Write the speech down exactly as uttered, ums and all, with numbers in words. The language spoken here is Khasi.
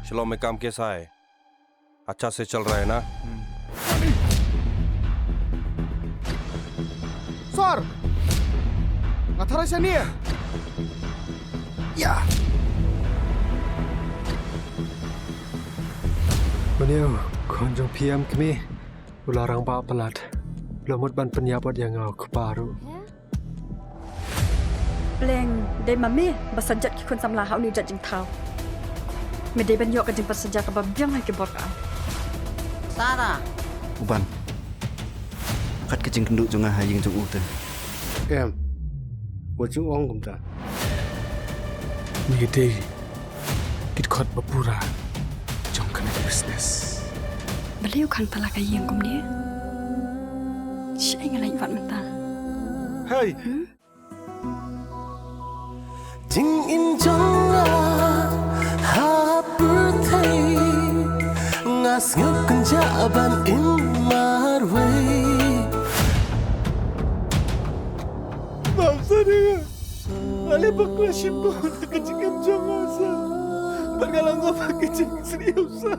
चलो, मैं काम कैसा है? अच्छा से चल रहा है ना? Sir! Nga tharai shane. Ïa. Mane u khun jong phi em kmie, u la rangbah palat. U la mut ban pynïap wat ïa nga u kpa ruh. Pleng, dei ma me ba sa jot ki khun samla ha une u jait jingthaw. Me dei ban ïoh ka jingpynshitom kaba biang ha ki bor ka ai. Sara. U Ban. Kat ka jingkynduh jong nga ha ïing jong u te. Em. Wat ju ong kumta. Me dei ki dkhot ba pura jong kane ka business. Balei u khang tala ka ïing kumne? Shaei nga la ïohi mynta. Hey! Jingim jong nga ha pyrthei, nga sngew kynjah ban im marwei. Map sa ïa nga. Ale bakla shim ko na ka jingim jong nga sa. Bad nga la ngop ha ka jingsniew sa.